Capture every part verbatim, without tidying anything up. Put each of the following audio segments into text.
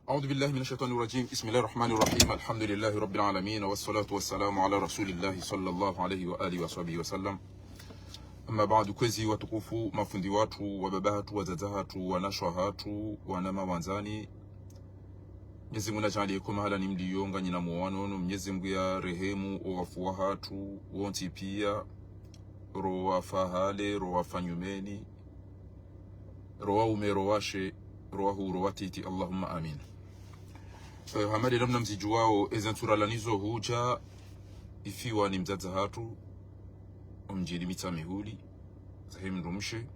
أعوذ بالله من الشيطان الرجيم. بسم الله الرحمن الرحيم. الحمد لله رب العالمين، والصلاة والسلام على رسول الله صلى الله عليه وآله وصحبه وسلم. أما بعد, kwezi watukufu, mafundi watru, wababa hatru, wadzadze hatru, wanashe hatru, wananya wandzani, Mnyezi Mungu nadjaanliye ko mahala nyi mliyo nganyi na mwanono, Mnyezi Mungu yarehemu owafu wahatru wontsi piya, ro wafa hale, ro wafa nyumeni, ro waume, ro washe, ro wahuu, ro watiti, Allahumma amin. Eh, hama nde namna mzidjuwao, eze ntsu ralawa nizo hudja, ifiwa ni mdzadze hatru, omdjini Mitsamihuli, zahe mdrumshe.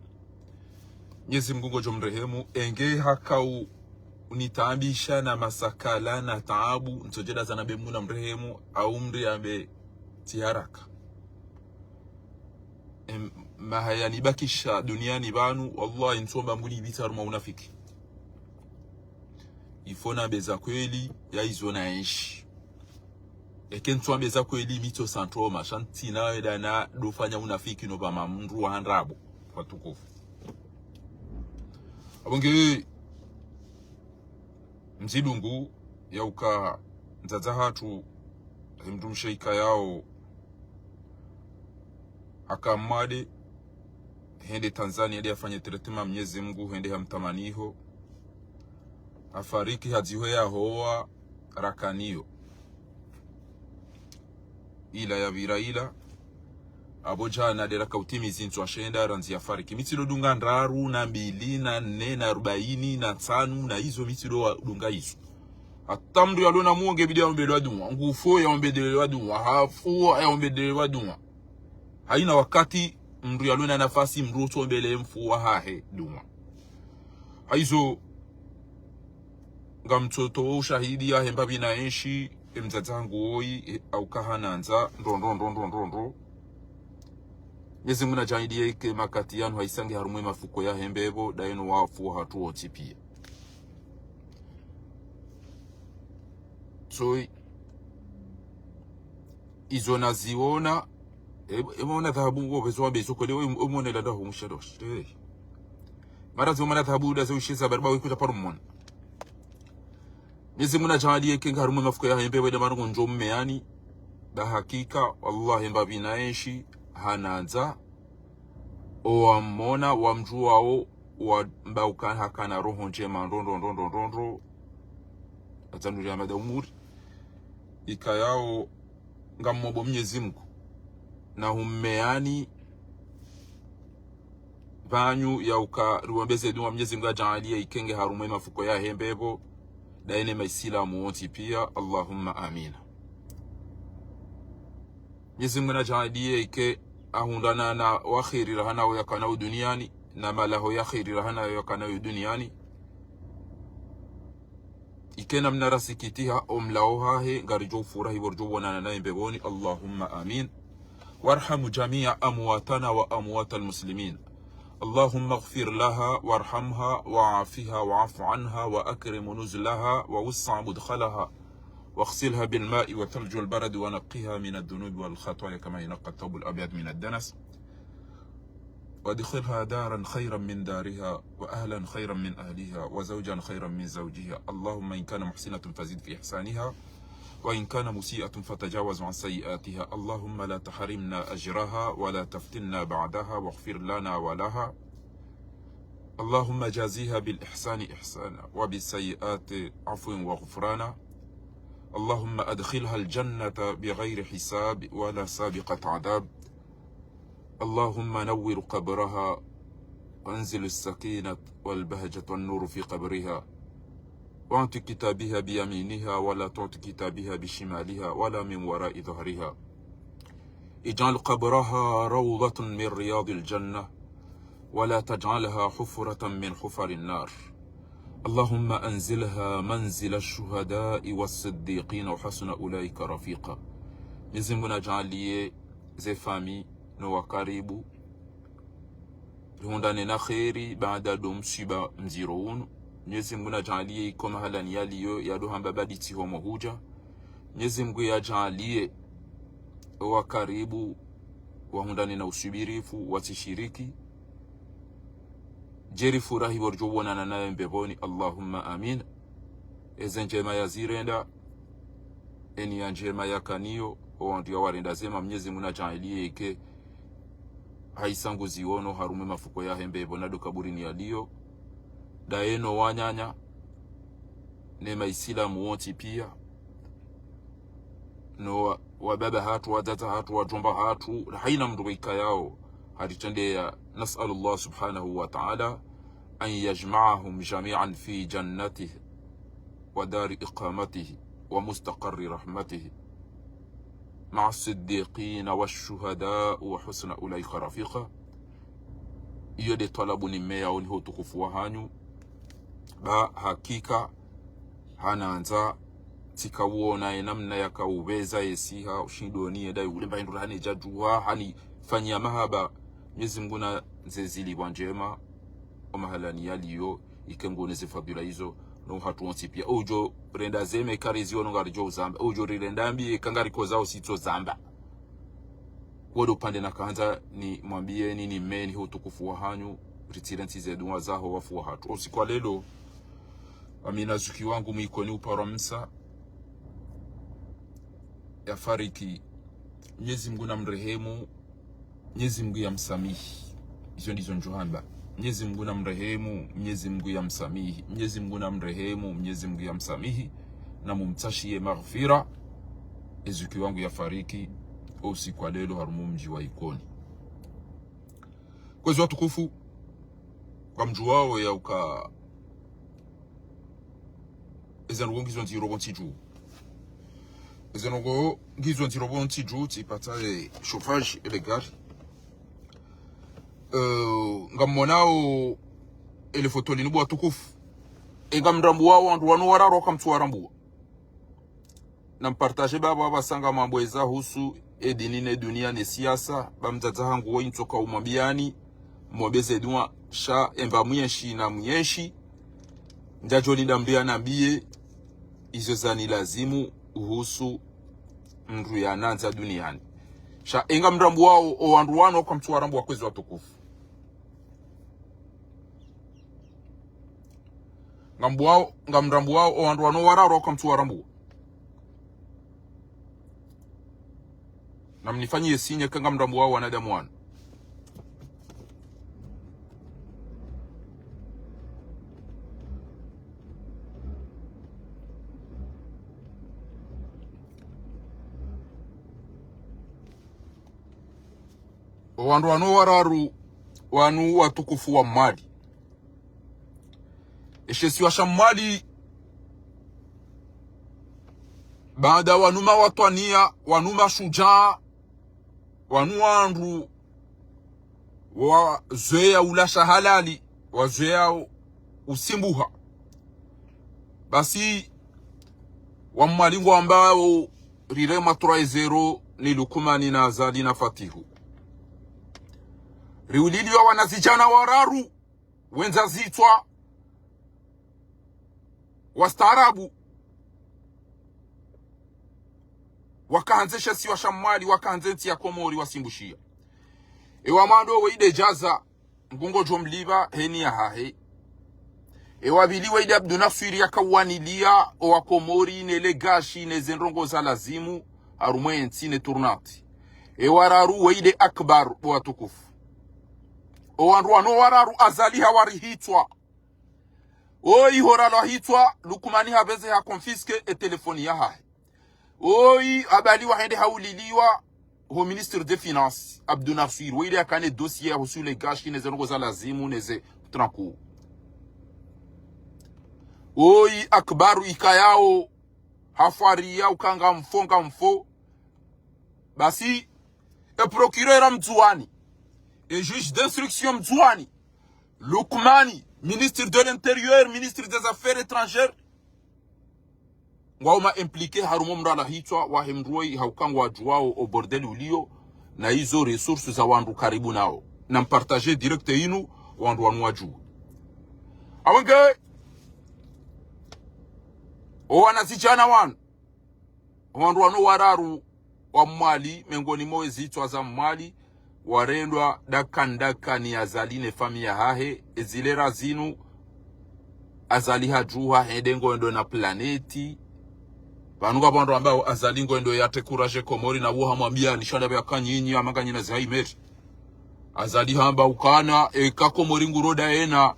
Mnyezi Mungu ngodjo mrehemu, enge haka u-, unitaabisha na masakala na taabu, ntsodjela zana be Mungu namrehemu, au mri ambe tsi haraka. Em, maha yanibakisha duniani pvanu, wallahi, ntsuomba Mungu nibitse harumwa unafiki. Ifo nambe za kweli, ya izo naenshi. Eke ntsuambe za kweli, mi tso santroma, sha ntsina weda na dofanya unafiki no pvama mndru wa handrabo, watukufu. Apvo nge mzidungu ya uka mdzadze hatru, he mdrumshe ikayao, haka mwade, hende Tanzania, nde afanye traitement, Mnyezi Mungu, hende hamtamaniho. Hafariki hadziho ya hoa rakaniyo. Ila yapvira ila. Apvo djana nde raka utimizi ntsu ashenda randzi yafariki. Mi tsidodunga ndraru, na mbili, na nne, na arubaini, na ntsanu, na izo mi tsido wa-, dunga izo. Hata mndru yalo na mwongo bidi yaombelewa dua. Ngufo yaombelewa dua. Hafu yaombelewa dua. Haina wakati mndru yalo na nafasi mndru utsombele mfu wahahe dua. Haizo, ngamtsotowo ushahidi yahe mbapvi naenshi, e mdzadze hangu woyi, e, au kahanandza, ndro, ndro, ndro. Mnyezi Mungu nadjaanliye ike makati yanu haisange harumwa e mafuko yahe mbepvo, daye no wafu wahatru wontsi piya. So, izo naziona, e, e mwana dhahabu ngo bezo wa bezo kweli, e, e mwana landa humusha dosh. E. Mara zo mwana dhahabu da zo ushiza bariba wikuta paru mwana. Mnyezi Mungu nadjaanliye ike nge harumwa e mafuko yahe mbepvo, wede marongo ndjo mmeani. Da hakika, wallahi, mbapvi naenshi, hanandza, owamwona, wamdjuwao, wamba uka hakana roho ndjema, ndro, ndro, ndro. Atsanduri ya mada umuri. Ikayao, ngamombo Mnyezi Mungu. Na hummeani, pvanyu ya uka riwombeze dua Mnyezi Mungu nadjaanliye ike nge harumwa e mafuko yahe mbepvo, daye ne maisilamu wontsi piya, Allahumma amina. Mnyezi Mungu nadjaanliye ike ahundrana na wa kheri raha nawo yakana uduniani, na malaho ya kheri raha nayo yakana uduniani. Ike namna rasikitiha omlawo hahe, ngaridjo ufurahi pvo ridjo wonana naye mbepvoni, Allahumma amin. وارحم جميع أمواتنا وأموات المسلمين. اللهم اغفر لها وارحمها وعافها واعف عنها وأكرم نزلها ووسع مدخلها واغسلها بالماء والثلج والبرد ونقها من الذنوب والخطايا كما ينقى الثوب الأبيض من الدنس وأدخلها دارا خيرا من دارها وأهلا خيرا من أهلها وزوجا خيرا من زوجها. اللهم إن كان محسنة فزد في إحسانها وإن كان مسيئة فتجاوز عن سيئاتها. اللهم لا تحرمنا أجرها ولا تفتنا بعدها واغفر لنا ولها. اللهم جازها بالإحسان إحسانا وبالسيئات عفوا وغفرانا. اللهم أدخلها الجنة بغير حساب ولا سابقة عذاب. اللهم نور قبرها وأنزل السكينة والبهجة والنور في قبرها. وأعط كتابها بيمينها ولا تعط كتابها بشمالها ولا من وراء ظهرها. اجعل قبرها روضة من رياض الجنة ولا تجعلها حفرة من حفر النار. اللهم أنزلها منزل الشهداء والصديقين وحسن أولئك رفيقا. Mnyezi Mungu nadjaanliye ze famiyi no wakaribu rihundrane na kheri baada do msiba mdziro unu. Mnyezi Mungu nadjaanliye iko mahalani yaliyo, yado hamba badi tsi homo hudja. Mnyezi Mungu yadjaanliye owakaribu wahundrane na usubirifu, watsishiriki. Djeri furahi pvo ridjo wonana naye mbepvoni, Allahumma amin. Eze ndjema yazirenda, eni ya ndjema yakanayo, owandru yawarenda zema, Mnyezi Mungu nadjaanliye ike haisa nguziono harumwa emafuko yahe mbepvo na ndo kaburini yaliyo. Ndaye no wananya, ne maisilamu wontsi pia, no wa, wababa hatru, wadzadze hatru, wadjomba hatru, haina mndru ikayao haritrendeya. نسأل الله سبحانه وتعالى أن يجمعهم جميعا في جنته ودار إقامته ومستقر رحمته مع الصديقين والشهداء وحسن أولئك رفيقا. Iyo nde twalabu nimeyao ni ho utukufu wahanyu. Ba hakika hanandza, tsikawona ye namna yakaupveza yesiha, ushindoni yenda yulemba hindru hane djadjuha, hanifanyia mahaba. Mnyezi Mungu nandzezilipvwa ndjema, omahalani yaliyo, ike ngone ze fadhila izo, no hatru wontsi pia. Udjo renda zema eka riziono ngaridjo uzamba. Udjo rirenda mbi eka ngarikoza usitso zamba. Wo ndo upande nakandza nimwambiyeni, nimeyeni ho utukufu wahanyu, ritire ntsi ze dua zaho wafu wahatru. Usiku wa leo, amina zuki wangu mwa Ikoni uparwa msa, yafariki. Mnyezi Mungu namrehemu, Mnyezi Mungu yamsamihi. Izo ndizo ndjohamba. Mnyezi Mungu namrehemu, Mnyezi Mungu yamsamihi. Mnyezi Mungu namrehemu, Mnyezi Mungu yamsamihi. Na mumtsashiye maghfira. Ezuki wangu yafariki, o usiku wa leo harumwa omdji wa Ikoni. Kwezi watukufu, kamdjuwao ya uka eze ndrongoo ngizo ndziro pvo ntsi dju. Eze ndrongoo ngizo ndziro pvo ntsi dju, tsipvatsa e chauffage, ele gari. Eh, ngammonao ele foto linu bo watukufu. E ngamrambuwao wandru wanu wararu wakamtsu warambua. Nampartaje baba wapvasa ngamwambweza uhusu e dini ne dunia ne siasa, ba mdzadze hangu woyi ntsoka umwambiyani, mwombeze dua, sha emba mwenshi na mwenshi, ndjadjo linda mndru yanambiye izo zanilazimu uhusu mndru yanandza duniani. Sha e ngamrambuwao o wandru wanu wakamtsu warambua kwezi watukufu. Ngambuwao, ngamrambuwao o wandru wanu wararu wakamtsu warambua. Namnifanyiye signe eka ngamrambuwao wanadamu wanu. O wandru wanu wararu wanu watukufu wa Mwali. Eshe isiwa sha Mwali, baada wanu mawatwaniya, wanu mashujaa, wanu wandru wazoweya ula sha halali, wazoweya usimbuha. Basi, wa Mwali ngwambao rirema trois zéro ni Lukumani na Azali na Fatihu. Riuliliwa wanazidjana wararu, wendza zitswa, wastaarabu, wakahandze she isiwa sha Mwali, wakahandze ntsi ya Komori, wasimbushiya. Ewa mwando weyi nde Jaza, Mngu ngudjo mlipva heni yahahe. Ewa pvili weyi nde Abdu Naswiri yakawaniliya owa Komori ne le gashi ne ze ndrongoo za lazimu harumwa entsi ne tournante. Ewa raru weyi nde Akbar bo watukufu. O wandru wanu wararu Azali hawarihitswa. Oyi ho ralwahitswa, Lukumani hapveze ha confisqué e telefoni yahahe. Oyi habaliwa hende hauliliwa ho ministre des finances, Abdu Naswiri, weyi nde yakana e dossier yahusu le gashi ne ze ndrongoo za lazimu ne ze tranku. Oyi Akbaru ikayao hafwariya uka ngamfo, ngamfo. Basi, e procureur Mdzuwani, e juge d'instruction Mdzuwani, Lukumani, ministre de l'Intérieur, ministre des Affaires étrangères, ngwao ma impliqué harumwa o mralwahitswa wahe mndru woyi, hauka ngwadjuwao o bordel uliyo, na izo ressources za wandru karibu nao. Nampartaje direct inu, wandru wanu wadjuwe. Awenge, o wanazidjana wanu, wandru wanu wararu wa Mwali, mengoni mwa ezitswa za Mwali, warendwa daka ndaka ni Azali ne famiyi yahahe, ezilera zinu, Azali hadjuha hende ngwendo na planeti. Pvanu ngapvo wandru wambao Azali ngwendo yatre kuraje Komori na wo hamwambia ni sha ndapvi yakanyinyi, hama nganyina Alzheimer. Azali hamba ukana, eka Komori nguro dayena.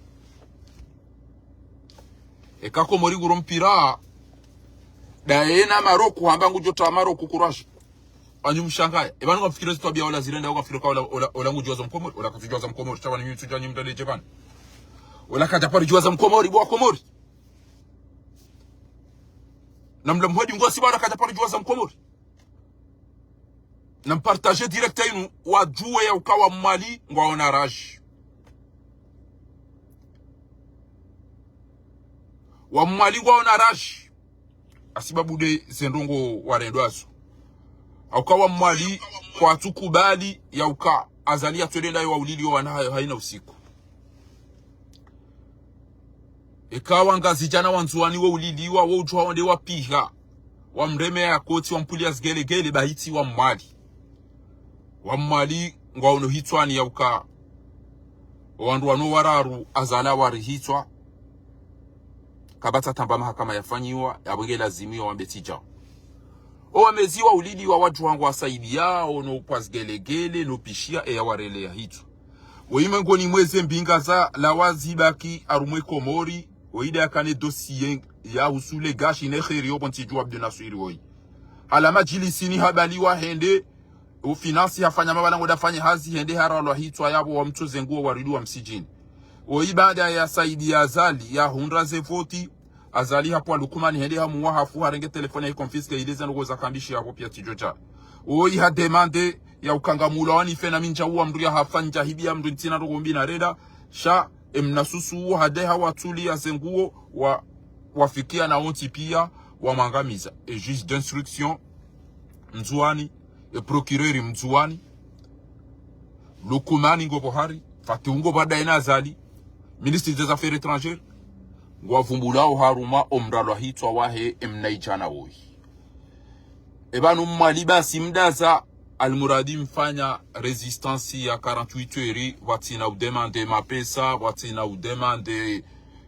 Eka Komori nguro mpira. Dayena Maroko hamba ngudjo tra Maroko kuraje. Anyu mshangaye. Epvanu ngamfikiri zitwabia ola zirenda, ukafikiri ka ola, ola, ola ngudjuwa za Mkomori, ola katsudjuwa za Mkomori, sha pvanu nyi mtsudjuwa nyi mtadje pvanu. Ola kadja paro djuwa za Mkomori, bo wa Komori. Na mla mhodi ngwasi pvanu ola kadja paro djuwa za Mkomori. Na mpartage direct inu, wadjuwe ya uka wa Mwali ngwaona raji. Wa Mwali ngwaona raji. Hasibabu nde ze ndrongoo warendwazo. Hauka wa Mwali kwatsukubali ya uka Azali yatwende ndaye waulilio wana hayo haina usiku. Eka wangazidja na wandzuwani wo uliliwa, wo udjuha wonde wapiha. Wamreme ya koti, wampvulia zigelegele, bahi tsi wa Mwali. Wa Mwali ngwaono hitswani ya uka. Owandru wanu wararu Azali wari hitswa. Kapvatsi tamba mahakama yafanyiwa, yapvo nge lazimiwa wambe tsi djao. Owamezi wa uliliwa wadjuha ngwasaidiao, no upvwa zigelegele, no upvishia, eya wareleya hitswa. Woyi mengoni mwa ze mbinga zalawa zibaki harumwa Komori, woyi nde yakana dossier ya husu le gashi ne kheri yo pvo ntsi dju Abdou Nassour woyi. Hala madjilisini habaliwa hende, u finance hafanya mapvala ngodjo fanya hazi hende haralwa hitswa yapvo wamtsoze nguo warudi wa msidjini. Woyi baada ya Saidi ya Azali yahundra ze voti, Azali hapvwa Lukumani hende hamuwa hafu harenge telefoni ya confisque ile ze ndrongoo za kambishi yapvo pia tsi djo dja. Woyi ha demande ya uka ngamulawani fe na mi ndjauwa mndru ya hafa ndjahibiya mndru ntsina ndrongoo mbi narenda, sha emna susu uwo hade hawatsuliya ze nguo wa, wafikiya na wontsi pia wamwangamiza. E juge d'instruction Mndzuwani, e procureur Mndzuwani, Lukumani ngopvo hari, Fatihu ngopvo dayina Azali, ministre des affaires étrangères, ngwavumbulao harumwa omralwa hitswa wahe emnaidjana woyi. Epvanu Mwali basi mdaza, almuradi mfanya résistance ya quarante-huit heures, pvatsina udemande mapesa, pvatsina udemande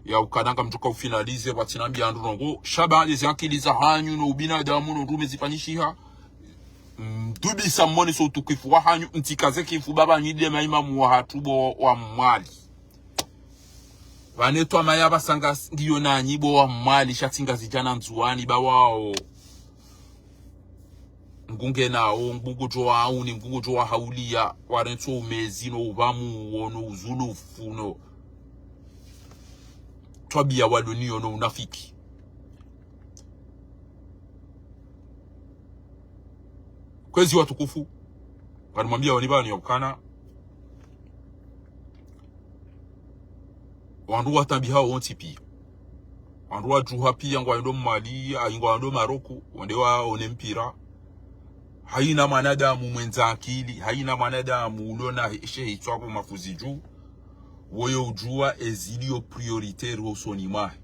ya uka nanga mtsuka ufinalize, pvatsina mbiya ndrongoo. Sha pvanu ezi akili zahanyu no ubinadamu no ndrume zifanyishiha. Mdubisa mmonese utukufu wahanyu, mtsikaze kifu baba nyi nde maimamu wahatru bo wa Mwali. Pvanu etwamaya pvasa ngiyo nanyi bo wa Mwali, sha tsi Ngazidja na Ndzuwani ba wao. Ngunge nao, ngungu djo wauni, ngungu djo wahauliya, warentso umezi no upvamu uwo no uzulufu no twabiya walo niyo no unafiki. Kwezi watukufu, nganimwambiya wani pvanu ya ukana wandru watambiha wontsi pia. Wandru wadjuha pia ngwendo Mwali, ayi ngwendo Maroko, wende waone mpira. Haina mwanadamu mwendza akili, haina mwanadamu ulona he-, she hitswa pvo mafuzi dju. Woyo udjuwa eziliyo prioritaire hosoni mwahe.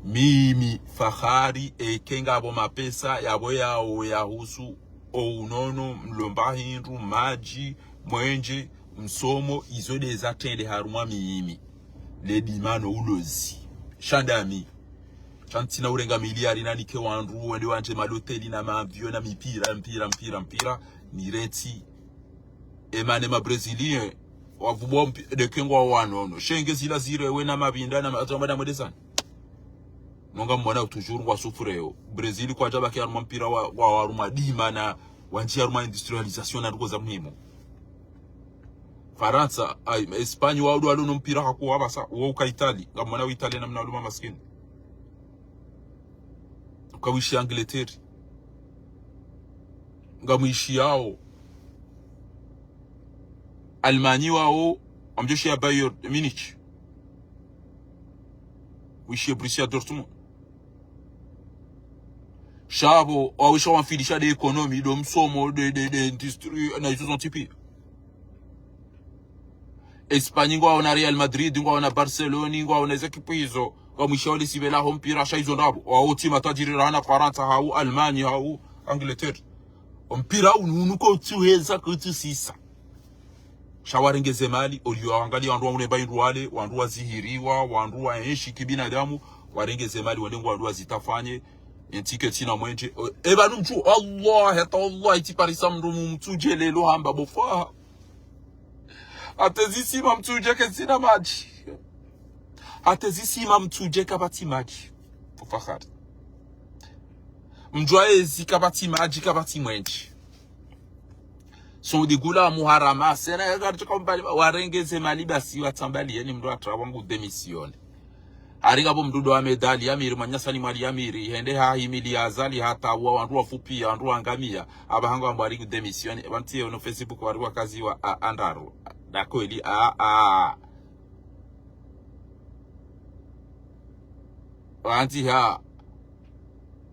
Mimi Fahari eke ngapvo mapesa yapvo yao yahusu, o unono, mlomba hindru, madji, mwenje, msomo, izo nde zatrende harumwa mimi. Le dima no ulozi. Sha ndami. Sha ntsina urenga miliyari nanike wandru, wende wandje maloteli na maavio na mipira, mpira, mpira, mpira. Nirentsi. Emane ma Brésilien, wavubwa mpi-, ndeke ngwao wanono. Shenge zila zirewe na mapvinda na ma-, ata mada mwedesani. Nonga mwona toujours ngwa souffre yo. Brésil kwadja baki harumwa mpira wa, wa, wa harumwa dima na wandji harumwa industrialisation na ndrongoo za muhimu. Farantsa, ay, Espagne wao ndo walo no mpira hakuwa pvasa, wo uka Italie, ngamwona wo Italie namna walo mamaskini. Uka wishi Angleterre. Ngamwishiyao Allemagne wao, wamdjoshiya Bayern Munich. Wishiye Borussia Dortmund. Sha pvo, wawisha wamfilisha nde économie, ndo msomo, nde, nde, nde industrie, na izo zontsi pia. Espagne ngwaona Real Madrid, ngwaona Barcelone, ngwaona ze ekipu izo. Ngamwishiyao le sivela ho mpira, sha izo ndrabo. Wao tsi matajiri rahana Farantsa, hau Allemagne, hau Angleterre. Ompira unu, unu kotsuheza kotsusisa. Sha warenge ze mali, oliyo angalia wandru wa unemba indru wale, wandru wazihiriwa, wandru waenshi kibinadamu, warenge ze mali, wende ngo wandru wazitafanye, entike tsina mwenje. O, e pvanu mtru, Allah, hata Allah, itsi parisa mndru mtsudje lelo hamba bo faha. Hata zisima mtsudje ke zina madji. Hata zisima mtsudje kapvatsi madji. Bo faha. Mdjwa ezi kapvatsi madji, kapvatsi mwenje. Son digula muharama, sena ya gari tsoka mbali, warenge ze mali basi, watsambali, yani mndru atra wangu démissionner. Hari ngapvo mndru ndo Ahmed Ali Amiri, mwananyasi Ali Amiri, hende hahimili Azali, hata wa wandru wafupia, wandru wangamia, apvaha ngo wamba hari ngu démissionner, pvanu tsi ye ono Facebook wari wakaziwa, a, andraru. Na kweli, a, a. Wandziha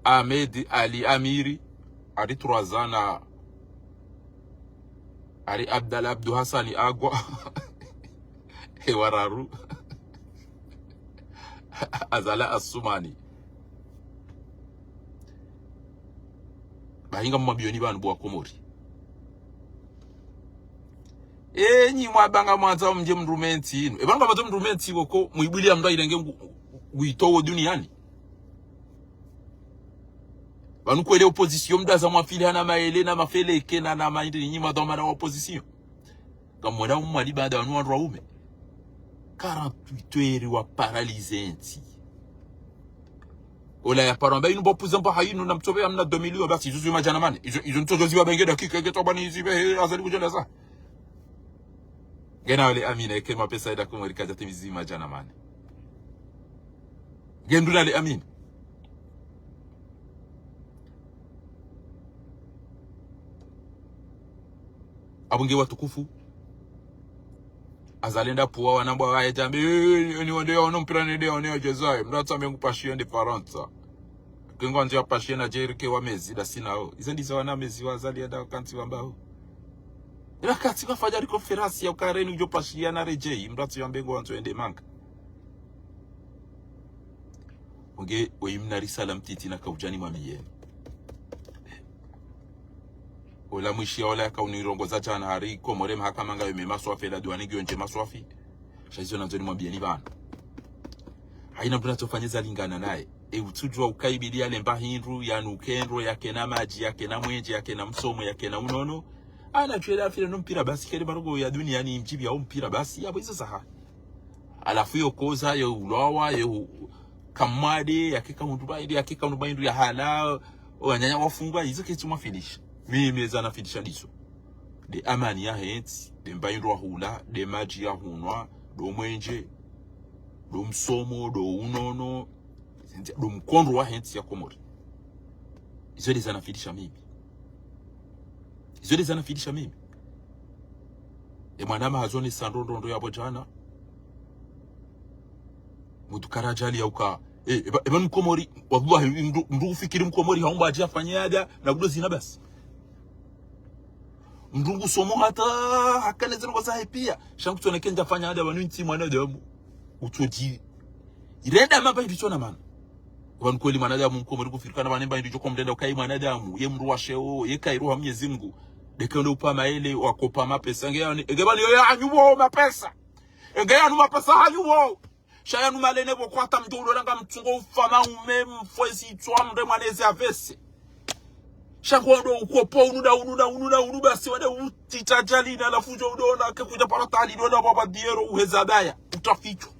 Ahmed Ali Amiri, hari trois ans na hari Abdallah Abdou Hassani Agwa. He wararu. Azali Assoumani. Bahinga mwa mabilioni pvanu bo wa Komori. Enyi mwabanga mwandza mdje mrume ntsi inu. E pvanu kapvatsi mrume ntsi koko, mwibwili ya mndru ayirenge ngu, ngu itowo duniani. Pvanu kwele opposition mdaza mwafili hana maele na mafeleke na, na maindi nyi madhwamana wa opposition. Ngamwona umwali baada wanu wandru waume. Quarante-huit heures wa paralyser ntsi. Ola ya paro amba inu bo puza mba hayinu na mtsobe amna deux millions basi izo zima djana mane. Izo, izo ntsozo ziwa benge dakika, nge tobani zibe, he, Azali kudjoleza. Ngena wale Amina, eke mapesa eda kumwe rikaja timizi zima djana mane. Ngenduna le Amina. Apvo nge watukufu. Azali enda puwa wanambwa waye tambi, "Eh, eh, ni wande ya ono mpira nende ya one ya jezaye. Mndru atsambe ngu pashia nde Farantsa." Kengo anzi ya pashia na jeri ke wa mezi da sina o. Ize ndizo wana mezi wa Azali enda wakantsi wamba o. Ila kantsi kwa fanya ri konferansi ya ukareni ujo pashia na rejei. Mndru atsi yambe ngo anzo ende manga. Onge, oyi mna risala mtiti na kaujani mwamiyeni. Ola mwishiya ola yaka unirongoza djana hari Komori mahakama ngayo me maswafi, la duwani ngiyo ndje maswafi. Sha izo nandzo nimwambiyeni pvanu. Hayina mndru natsofanya zalingana naye. E utsudjuwa ukaibidi yalemba hindru, yanuke ndro, yakena madji, yakena mwenje, yakena msomo, yakena unono. Ana tshwele afile no mpira basi, kele marongo ya duniani mdjibi ya o mpira basi, yapvo izo zaha. Halafu yo koza, yo ulawa, yo u-, kamwade, yake ka undru ba, yake ka undru ba indru ya hala, o wananya wafungwa, izo ketsi mwafilisha. Mimi eza nafilisha ndizo. Nde amani yahe ntsi, nde mba indru wa hula, nde madji ya hunwa, ndo mwenje, ndo msomo, ndo unono, ndo mkondro wahe ntsi ya Komori. Izo ndeza nafilisha mimi. Izo ndeza nafilisha mimi. E mwanama hazone sa ndro ndro ndro yapvo djana. Mndru kara ajali ya uka. E, eba, eba mkomori, wallahi, mndru, mndru ufikiri mkomori haumba adji afanye ada, na kudo zina basi. Mndru ngusomo hata, hakane zinu kwa zahe pia. Sha ngu tsoneke ndja fanya ada, pvanu ntsi mwanadamu. Utsodji. Irenda mamba iri tsona mana. Pvanu kweli mwanadamu mkomori kufikirikana pvanu mba iri tsoko mrenda ukayi mwanadamu. Ye mndru wa sheo, ye kayi roha Mwenyezi Mungu. Ndeke ndo upa maele, wakopa mapesa. Nge yani, nge pvanu yo yanyu pvo mapesa. Nge yanu mapesa hanyu pvo. Sha yanu malene pvo kwata mdjo ulolanga mtsungo ufa maume mfwezi itswa mre mwanezi avese. Sha ngo ndo ukopo unu na unu na unu na unu basi wade utita ajali na halafu udjo udona ke kudja para tali dona baba diero uheza daya. Utafichwa.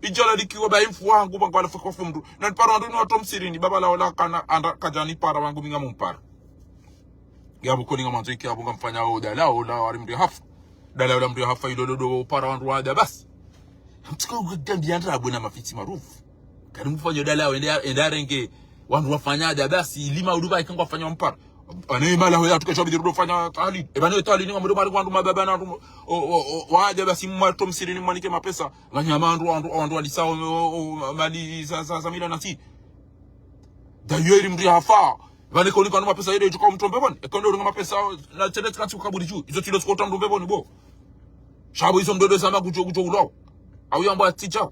Idjala likiwa ba imfu wangu bangu wala fuku fumdu. Na nipara wandu ni watu msirini baba la ola kana anda kajani para wangu mi ngamumpara. Yapvo koni ngamwandzo iki yapvo ngamfanya o dala ola wari mndru ya hafa. Dala ola mndru ya hafa ilo ndo upara wandru wada basi. Mtsika ugambiya ndrabo na mafitsi marufu. Kari mfanya o dala wende, ende arenge wandru wafanya ada basi, ilima uluba ikangwa fanya mpara. Ane imala hoya tuka shabidi rudo fanya tahlil. Eba ne tahlil ni ngamdo mari wandru mababa na wandru, o, o, o, wada basi mwato msirini mwanike mapesa. Nganyama wandru, wandru, wandru walisa, o, o, o, mali za, za, za mila nasi. Dayo iri mndru ya hafa. Pvane koni kanu mapesa yele yidjuka umtrombe pvone. Eka ndo urenga mapesa na tsende tsikatsi kukaburi dju. Izo tsilo tsikota mtrombe pvone bo. Sha pvo izo mdodo zama kudjo, kudjo ulao. Au yamba atsidja.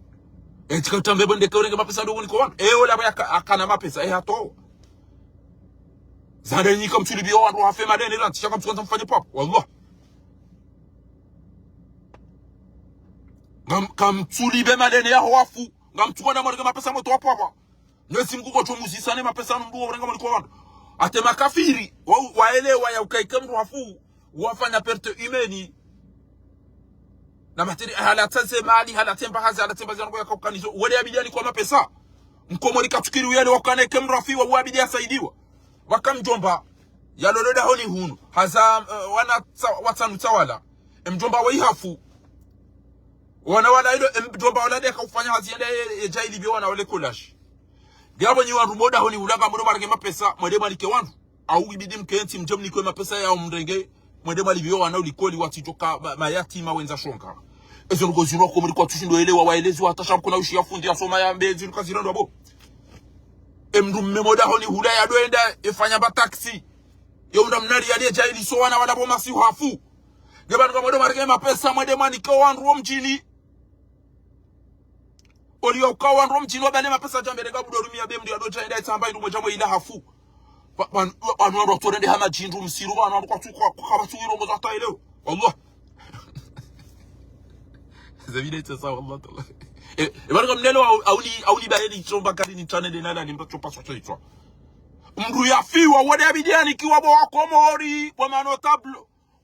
E tsika tambe pvone ndeke urenge mapesa ndo uniko wanu. E ola pvo yaka, akana mapesa. E hato. Zande nyika mtsulibiyo wandru hafe madeni ranti. Shaka mtsukanza mfanye papo. Wallah. Ngam-, kamtsulibe malene yaho wafu. Ngamtsukwenda mwarenge mapesa mwe topvapva. Mnyezi Mngu kotso muzisa ne mapesa mndru wa urenga mwanika wandru. Ate makafiri, wa, waelewa ya ukaike mndru hafu, wafanya perte humaine. Na materi, hala tsanze mali, hala tsemba hazi, hala tsemba zangu ya kaukanizo. Wale ya bidjani kwa mapesa. Mkomori katsukiri uyele wakana ike mndru hafi wa, wa bidjani asaidiwa. Waka mdjomba, ya lolo dahoni hunu. Haza, eh, wana tsa-, watsanu tsawala. E mdjomba wa ihafu. Wana wala ilo, e mdjomba wala de kaufanya hazi yende ye, ye djayili biyo wana wale kolashi. Ngiyapvo nyi wandru mwo dahoni hula ngamdjo mwarenge mapesa, mwende mwanike wandru. Au ibidi mkentsi mdje mnikwe mapesa ya mrenge, mwende mwalipviyo wana ulikoli watsidjoka ma-, mayatima wendza shonga. Ezo ndrongoo zinu wakomori kwatsushindo elewa, waelezi watasha mkuna ushi ya fundi ya soma ya mbezi luka zirandwa bo. E mndru mme mwo dahoni hula ya doenda, efanya mba taxi. Yo mndru mnari ya liye djayili so wana wala bo masihu hafu. Nge pvanu ngamdjo mwarenge mapesa, mwende mwanike wandru wo mdjini. Oliyo uka wandru wo mdjini wabale mapesa djambe renga budo rumia be mndru ya dodja enda itsamba indru mwedja mwe ila hafu. Pva-, pvanu, pvanu wandru watsorende hama djindru msiru, pvanu wandru kwatsu-, kwa-, kwa-, kwatsu irongoza hata ileo. Wallah. Zabida itsa sa, wallah, tallah. E, e, pvanu kamnelo au, auni, auni baye ni tsomba kari ni channel de nala ni mba tsopva sotso itswa. Mndru yafiwa, wade ya bidjani kiwa bo wakomori, bo manotable.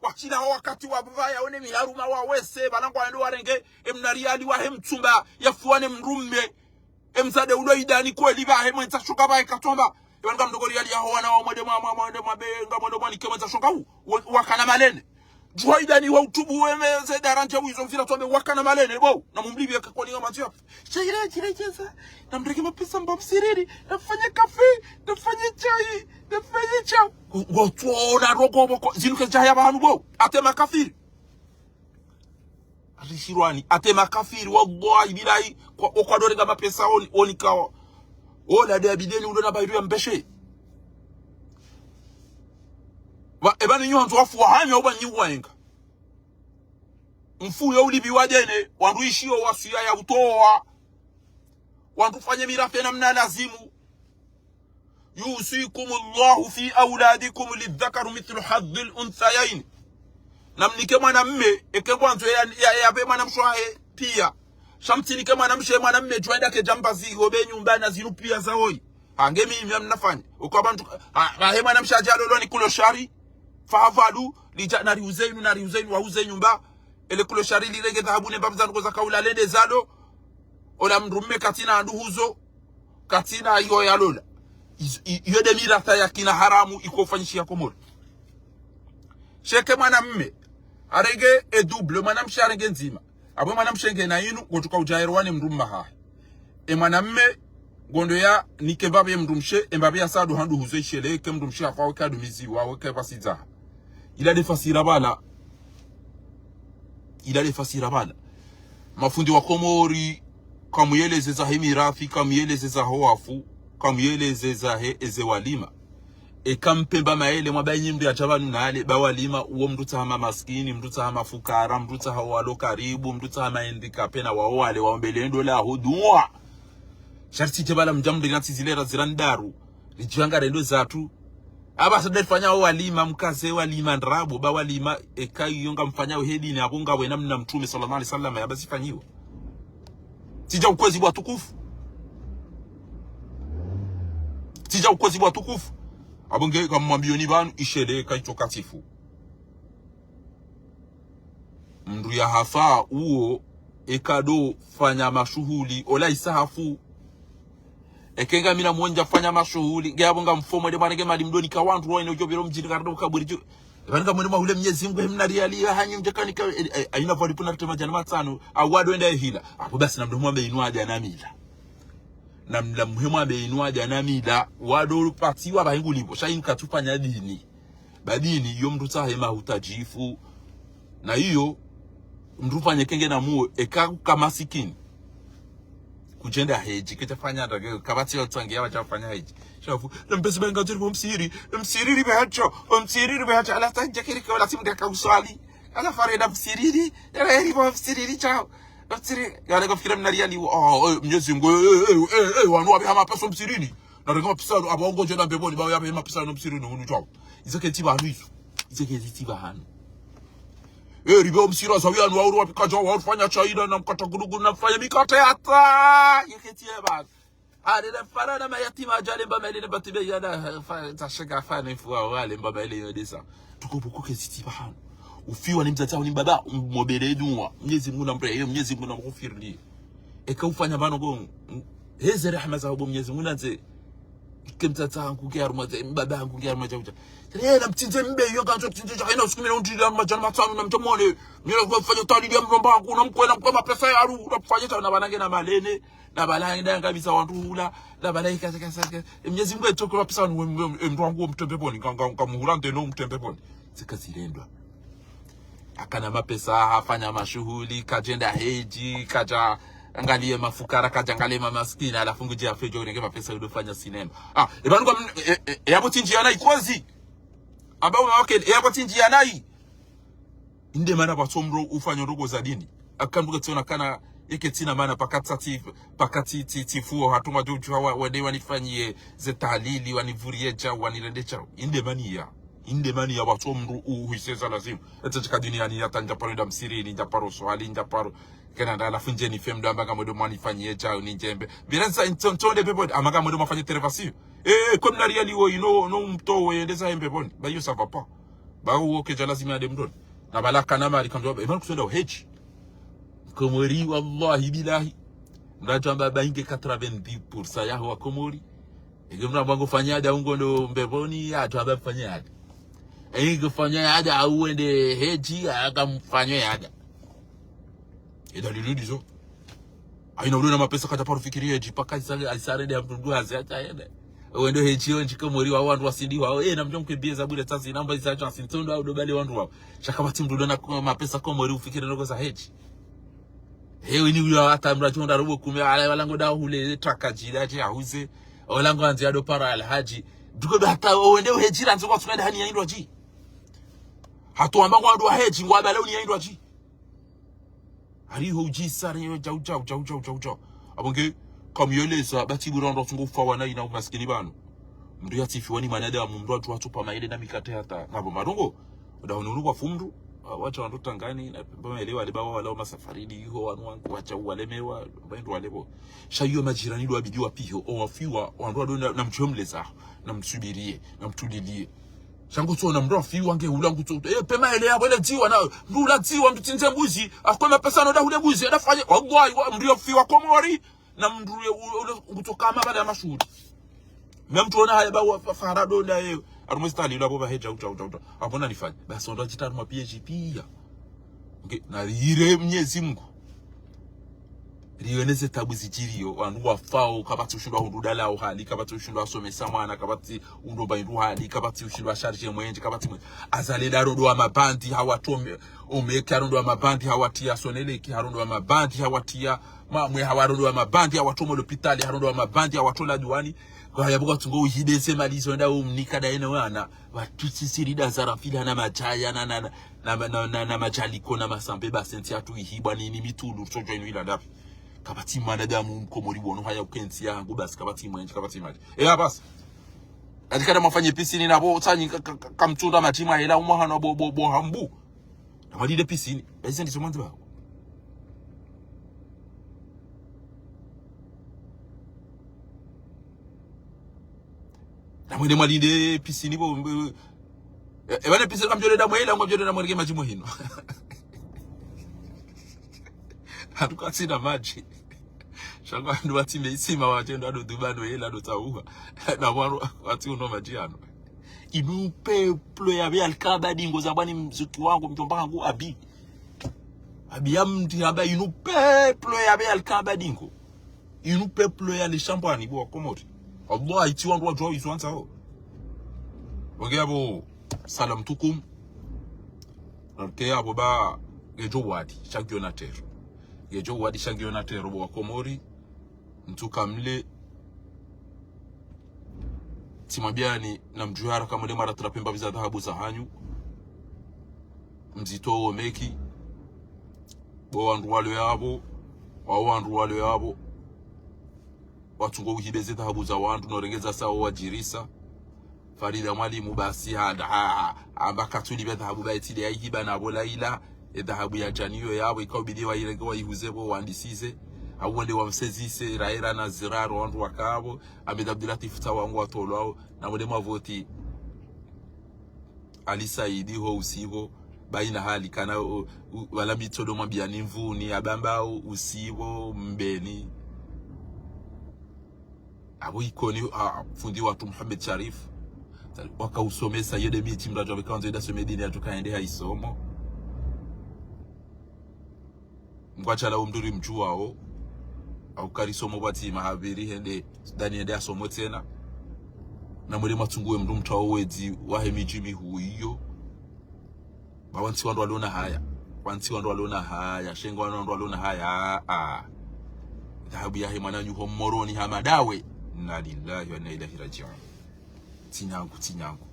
Watsila wakati wa pvaya, one miharuma wawese, pvala ngwayendo warenge, e mna riali wahe mtsumba, yafuwa ne mndru mme, e mdzadze ulo idani kweli pvahe mwendza shonga pvahe katsomba. E pvanu ngamdjo ko riali yaho wana wa mwende mwa, mwa, mwende mwa be, ngamwendo mwanike mwendza shonga u, wa-, wakana malene. Djuha idani wa utubu we me ze darandja wizo mfira tsombe wakana malene, bo, na mumlipviye kakoni nga matsio. Shaira, shaira, shaira. Namrenge mapesa mba msirini, nafanye kafe, nafanye chai, nafanye chai. Ngo-, ngotsuona rogo boko, zinu ke djaya pvanu bo. Ate makafiri. Arishirwani, ate makafiri, wallahi bilahi, kwa, okwadorenga mapesa oni, oni kawa. Ola de abideni ulo na bairu ya mbeshe. Wa, e pvanu nyi wandzo wafu wahanya uba nyi waenga. Mfu yo ulipviwa dene, wandru ishiyo wasuya ya utowa. Wandru fanye mirafe namna lazimu. يوصيكم الله في أولادكم للذكر مثل حظ الأنثيين. Namnike mwana mme, eke ngwandzo ya, ya, ya be mwana mshe wahe pia. Sha mtsinike mwana mshe, mwana mme djuwa enda ke djamba ziho be nyumba na zinu pia za hoi. Hange mimi ya mnafanya. Uka pvanu, ha, ha, he mwana mshe adja lolo ni kulo shari. Fahavalu, lidja, nari uze inu, nari uze inu, wa uze nyumba. Ele kulo shari lirenge dhahabu ne mbavu za ndrongoo za kaula lende zalo. Ola mndru mme katsina nduhuzo. Katsina iyo ya lola. Iz-, i-, iyo de miratha ya kina haramu iko fanyishiha Komori. Sha eke mwana mme, arenge e double, mwana mshe arenge ndzima. Apvo mwana mshe ngena inu, ngotsuka udjaerwa ne mndru mme hahe. E mwana mme, ngondo ya nike mbapvi ye mndru mshe, e mbapvi ya sadu ha nduhuzo ishele, eke mndru mshe hafa weke adumiziwa, weke pvasidza. Ila de fasira pvala. Ila de fasira pvala. Mafundi wa Komori, kamuyeleze zahe mirafi, kamuyeleze zaho wafu, kamuyeleze zahe eze walima. Eka mpvemba mayele mwaba nyi mndru yadja pvanu nale, ba walima, uwo mndru tsaha ma maskini, mndru tsaha mafukara, mndru tsaha walo karibu, mndru tsaha ma handicapé na wao wale, waombele ndo laho duwa. Sharti dje pvala mdja mndru ngatsi zilera zira ndraru. Ridjanga rendo zatru. Aba sa de fanya walima, mkaze walima ndrabo, ba walima, eka iyo ngamfanya uhedini, apvo ngawena mna mtrume, sallallahu alaihi wasallam, yaba zifanyiwa. Tsidja ukwezi bwa tukufu. Tsidja ukwezi bwa tukufu. Apvo nge kamwambiyoni pvanu, ishele, kaitso katifu. Mndru ya hafa uwo, eka do fanya mashuhuli, ola isa hafu. Eke ngamina mwendja fanya mashuhuli, nge apvo ngamfo mwende mwanenge mali mdoni ka wandru waine udjo pviro mdjini kardo kaburi dju. Pvanu ngamwende mwahule Mnyezi Mngu, he mna riali ya hanyi mdjakanika, e, e, aina pvwali pvuna rutema djana matsanu, awado enda ehila. Apvo basi namdru mwambe inu adja na mila. Namdru mwambe inu adja na mila, wado patiwa pvahe ngulipvo, sha inu katsufanya dini. Ba dini, iyo mndru tsahe mahutadjifu. Na iyo, mndru fanye kenge na muo, eka uka masikini. Kudjenda hedji, ketsafanya ndake, kapvatsi yo tsangi ya watsafanya hedji. Shafu, na mpesi ba ngazuri bo msiri, msiri ribe hacho, msiri ribe hacho, ala tsangi kiri kwa la simu ndaka uswali. Ala fareda msiri, ala heri bo msiri chao. Msiri, yale kafikira mna riali, oh, eh, Mnyezi Mngu, eh, eh, eh, eh, eh, wanu wabe hama pesa msirini. Na reka mapesa, aba ongo djona mbepvoni, ba yabe mapesa no msirini, unu chao. Izo ketsi pvanu izo. Izo ketsi pvanu. Eh, ribe omsira za wiyanu wauru wapika dja wauru fanya chai na mkata gulugulu na mfanya mikate hata. Yeketi ye basi. Alele fara na mayatima adja alemba maele ne batibe yana fa tashega fa ne fua wale mba maele yo desa. Tuko buku ke siti bahanu. Ufiwa ni mdzadze ni mbaba, umobele dua. Mnyezi Mungu na mrehemu, Mnyezi Mungu na mghufirili. Eka ufanya pvanu ko, heze rehema za hubo Mnyezi Mungu nanze. Ke mdzadze hangu ke harumwa ze, mbaba hangu ke harumwa djauja. Ye na mtsindze mbe yo kanzo tsindze dja, ina usiku mina undrili harumwa djana matsanu na mtomone. Mina kufanya talili ya mlomba hangu, na mkwe na mkwe mapesa ya ru, na kufanya tsa na banange na malene. Na bala enda ngamiza wandru hula, na bala ikasa kasa kasa. Mnyezi Mungu etsoke mapesa wanu, emdru wangu omtrembe pvoni, nka, nka, nka muhula ndeno omtrembe pvoni. Zika zilendwa. Akana mapesa, hafanya mashuhuli, kadjenda hedji, kadja angaliye mafukara, kadja angaliye mamaskini, halafu ngudje afedjo urenge mapesa udo fanya sinema. Ah, eba nuka, e, e, e, yapvo tindji yanayi kozi. Amba uma wake, e yapvo tindji yanayi. Inde mana pvatso mdru ufanya ndrongo za dini. Akanduka tsiona kana yeke tsina mana pakati ti, pakati ti, tifuo hatuma djudju wa, wade wanifanyiye ze tahlili, wanivuriye djau, wanirende djau. Inde mani ya. Inde mani ya pvatso mdru uhwise za lazimu. Etse tsika dini yani ya tanja paro nda msirini, nja paro swali, nja paro. Kena nda halafu ndje nife mdru amba ngamwendo mwanifanyiye djau, ni ndjembe. Bila za nto-, ntonde peponi, ama ngamwendo mwafanye terevasiyo. Eh, eh, comme na réalité wo, ino, no mtowe, yende za hembe poni. Ba yo ça va pas. Ba uwo kedja lazima yade mdroni. Na bala kana mali kandwa, emana kusenda uhedji. Komori, wallahi billahi. Mdru atwamba ba inge quatre-vingt-dix pour cent yaho wa Komori. Ege mdru amba ngufanya ada ungo ndo mbepvoni, atwamba fanya ada. Ege fanya ada, au wende hedji, aka mfanya ada. E dalili ndizo. Haina ulio na mapesa kadja paro fikiri hedji paka isa, isa rende ya mdru hazi hata yende. Wendo hedji yo ndjike mori wa wandru wasindi wao. Eh, na mdjo mkwe biye za bure tsasi, namba isa chansi, ntondo au dobali wandru wao. Sha kapvatsi mdru na mapesa Komori ufikiri ndrongo za hedji. Hewe ni uyo hata mdru atsi onda robo kume, ala wala ngo da hule, taka djila, dje ahuze. Wala ngo andzi ado paro alhadji. Duko be hata wende hedji randzi kwa tsumenda hani ya indwa dji. Hatu amba kwa ndo hedji, ngwa bala uni ya indwa dji. Hariho udjisa, hariho djau, djau, djau, djau, djau, djau. Apvo nge, kamuyeleza, batsi bura wandru watsungo ufa wana ina umaskini pvanu. Mdru yatsifiwa ni mwanadamu, mdru atsu, atsu pama ile na mikate hata. Ngapvo marongo, uda hunu unu kwa fumdru, ah, wacha wandru tangani, na pama ile wale bawa wala wa masafaridi, iho wanu wangu, wacha uwalemewa, mba indru wale pvo. Sha iyo majirani ndo wabidi wapiho, owafiwa, wandru wado na, na mdjomleza, na msubiriye, na mtulilie. Sha ngutsona mdru afiwa nge hula ngutso. Eh, pema ele yapvo ele dziwa na, mdru hula dziwa, mdru tsindze mbuzi, akwe mapesa no da hule mbuzi, ada fanye, wallahi, wa, mdru afiwa Komori, na mdru ye, u, ule ngutso kama bala ya mashuhuli. Na mdru ona haya ba wa, fa, fara ndo nda ye, harumwa stali, ula bo ba hedja, uta, uta, uta. Apvo na nifanye. Basi ndo atsi ta harumwa P H P ya. Nge, na rire Mnyezi Mungu. Riwone ze tabu zidjiriyo, wandru wafao, kapvatsi ushindwa hundru dala uhali, kapvatsi ushindwa asomesa mwana, kapvatsi undo ba indru hali, kapvatsi ushindwa charge mwenje, kapvatsi mwenje. Azali da rondo wa mabandi, hawatome, omeke harondo wa mabandi, hawatiya Sonelec, harondo wa mabandi, hawatiya Mamwe, hawarondo wa mabandi, hawatomo lopitali, harondo wa mabandi, hawatola duwani. Kwa yapvo katsungo uhidese mali zo nda umnika da ene wana. Watutsi siri da zarafila na majaya, na, na, na, na, na, na, na majaliko, na masambe, ba senti atu ihibwa, ni, ni mitulu, tsodjo inu ila ndapvi. Kapvatsi mwanadamu mkomori wono haya ukentsi yangu, basi kapvatsi mwenje, kapvatsi mali. E, ya basi. Katika da mwafanye piscine na bo, tsanyi ka, ka, ka, kamtsunda matima, ela umwa hano bo, bo, bo hambu. Na mwalinde piscine. Basi ndizo mwanzi bako. Na mwende mwalinde piscine bo, mbe, e, e, bane piscine kamdjole da mwela, kamdjole da mweleke madji muhino. Hatuka tsina madji. Sha ngo wandru watsimbe isima watsi ndo ado duba no yela ado tsauha. Na wandru watsi uno madji ano. Inu peuple ya be alkaba dingo zambwani mzuki wangu mdjomba hangu Abi. Abi ya mdri hamba inu peuple ya be alkaba dingo. Inu peuple ya lishambwani bo wa Komori. Allah itsi wandru wadjuwa izo wandza ho. Onge yapvo salam tukum. Onge yapvo ba ngedjo wadi sha ngiyo na tero. Ngedjo wadi sha ngiyo na tero bo wa Komori. Mtsuka mle. Tsimwambiani na mdjuwe haraka mwende mwaratrape mbapvi za dhahabu za hanyu. Mzitowe meki. Bo wandru walo yapvo. Wao wandru walo yapvo. Watsungo uhibe ze dhahabu za wandru, no rengeza sawo wadjirisa. Farida Mwalimu basi ha, ha, ha, amba katsuli be dhahabu ba itsi de ya ihiba na bo Laila. Edhahabu ya djaniyo yapvo, ikao bidi wairenge waihuze pvo, wandisize. Au wende wamsezise, raera na ziraro, wandru wakapvo. Ahmed Abdulatif tsa wangu watolwao. Na mwende mwavoti Ali Saidi ho usipvo. Baina hali kana, u, u, wala mitsodo mwambiani Mvuni, abamba u, usipvo, Mbeni. Apvo Ikoni, a, fundi watru Mohamed Sharif. Wakausomesa, iyo nde miti mndru adjo pveka wandzo enda some dini yatru kaende haisomo. Mkwashala umndru rimdjuwao, au karisomo pvwatsi maha maviri hende, Sudani hende asomo tsena. Na mwende mwatsunguwe mndru mtrao wedzi, wahe midji mihuu iyo. Ba wantsi wandru walona haya. Wantsi wandru walona haya. Shengo wandru walona haya. Ah. Dhahabu yahe mwananyu ho Moroni ha madawe. Inna lillahi wa inna ilaihi rajiun. Tsinyangu, tsinyangu.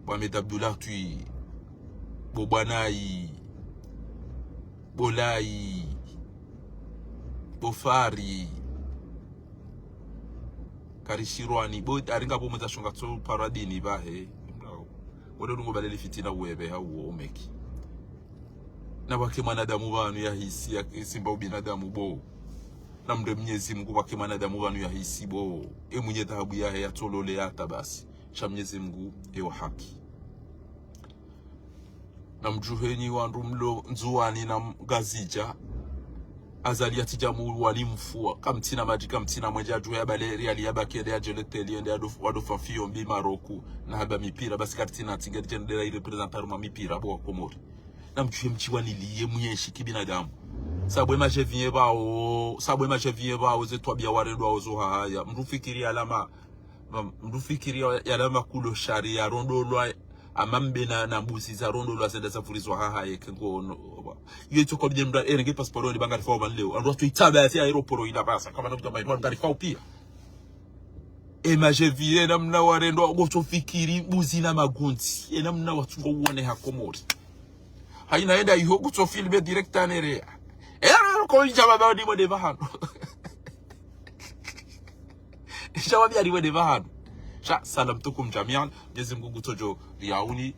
Bo Ahmed Abdulatif. Bo Bwanayi. Bo Layi. Bo Fari. Karishirwani. Bo, aringa bo mwendza shonga tso paradini bahe. Wale lungo baleli fitina uwebe ha uwo umeki. Na pvwake mwanadamu pvanu yahisi, ya, simba ubinadamu bo. Na mnde Mnyezi Mungu pvwake mwanadamu pvanu yahisi bo. E mwinyi dhahabu yahe yatsolole hata basi. Sha Mnyezi Mungu, ewa haki. Na mdjuhenyi wandru mlo Ndzuwani na Ngazidja. Azali yatsidja mu wali mfua. Kamtsina madji, kamtsina mwenje adjuhe ya bale riali ya bakede ya djeleteli yende ya dof-, wadofa fiyo mbi Maroku. Na haba mipira, basi karitsina tsi ngeri djendela i représenter ma mipira bo wa Komori. Na mdjuhe mdjiwaniliye mwenshi kibinadamu. Sabwe majeviye pvao, sabwe majeviye pvao ze twabiya warendwa ozo hahaya. Mndru fikiri alama Ma-, mndru fikiri ya, yala makulo shari ya rondolwa, ama mbe na, na mbuzi za rondolwa zenda za vurizwa haha yeke ngono. Iyo itso kwa bidje mndru, ere nge pasiporo ni bangari fao banleo. Andru watso itsaba ya si aeroporo ila basa, kama na kutamba itwa bangari fao pia. E majeviye namna warendwa, ngotso fikiri, mbuzi na magundzi. E namna watsungo uone ha Komori. Haina enda iho kutso filme direct anerea. E, ko ijaba ba ni mwende pvahanu. Insha Allah, biyani wende pvahanu. Sha, salam tukum jamian. Mnyezi Mungu ngutsodjo riauni.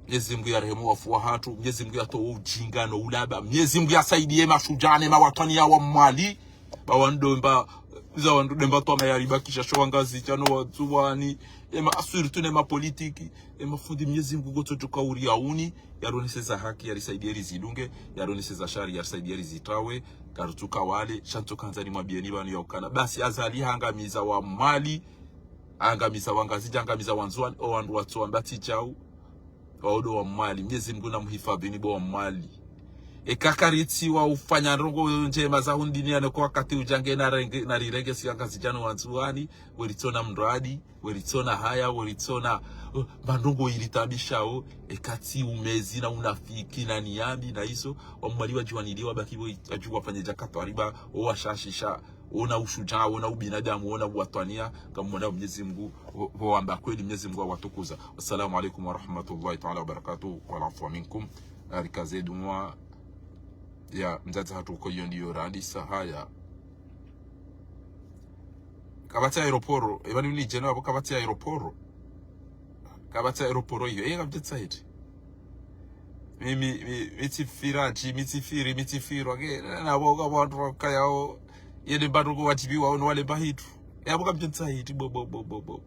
Mnyezi Mungu yarehemu wafu wahatru. Mnyezi Mungu yatowe ujinga no ulaba. Mnyezi Mungu yasaidiye mashujaa ne mawatwaniya wa Mwali. Ba wandru mba, za wandru mba twama yaribakisha sho Wangazidja no Wandzuwani. Ema aswiri tu ne mapolitiki. Ema fundi Mnyezi Mungu ngutsodjo ka uriauni. Yaroneseza haki, yarisaidiye rizidunge, yaroneseza shari, yarisaidiye rizitawe, karutsuka wale, sha ntsoka handza nimwambiyeni pvanu ya ukana. Basi Azali hangamiza wa Mwali, hangamiza Wangazidja, hangamiza Wandzuwani, o wandru watso wamba tsi djau, wao ndo wa Mwali. Mnyezi Mungu na muhifadhini bo wa Mwali. Eka karitsi wa ufanya ndrongo ndjema za hundini yane kwa wakati udja nge na renge, na rirenge si Wangazidja no Wandzuwani, weritsona mradi, weritsona haya, weritsona, uh, mandrongo iritabishao, ekatsi umezi na unafiki na niyambi na iso, wa Mwali wadjuwaniliwa baki bo, wadjuwa fanye dja katwariba, o washashisha, ona ushujaa, ona ubinadamu, ona uwatwaniya, kamwona Mnyezi Mungu, bo, bo wamba kweli Mnyezi Mungu awatukuza. Wassalamu alaikum warahmatullahi taala wabarakatuh, wal afwa minkum. Arikaze dunwa, ya, mdzadze hatru ko iyo ndiyo randisa, haya. Kapvatsi aeroporo, eba ni unidjeno apvo kapvatsi aeroporo. Kapvatsi aeroporo iyo, eh, kapvatsi site. Mi, mi, mi, mi tsifira, dji, mi tsifiri, mi tsifirwa, ke, na, na, bo, ka, bo, wandru wakayao, yende mbandru ko wadjibiwa, ono wale mba hitru. E, apvo kapvatsi site, bo, bo, bo, bo, bo.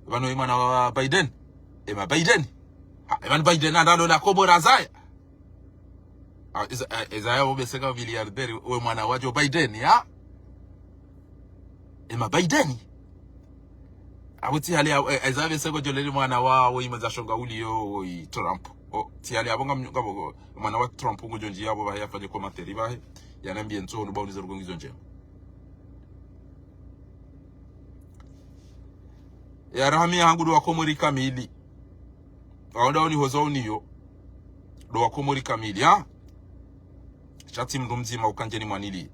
Pvanu e mwana wa Biden. Ema Biden. Ha, ema Biden, andalo la Komori azaya. Ah, eza, eh, eza ya obeseka milliardaire, we mwana wa Joe Biden, ya? Ema Biden. Apvo tsi hali ya, eh, eza beseko djoleli mwana wa, wo imwe za shonga uliyo, wo i Trump. O, tsi hali apvo ngam-, ngapvo, mwana wa Trump ngudjo ndjiya apvo bahe yafanye commentaire bahe. Yanambiye ntso, nuba unizo rugo ngizo ndjema. Ya rahami ya hangu ndo wa Komori kamili. Waonda oni hoza uniyo. Ndo wa Komori kamili, ha? Sha tsi mndru mdzima ukandjeni mwanili.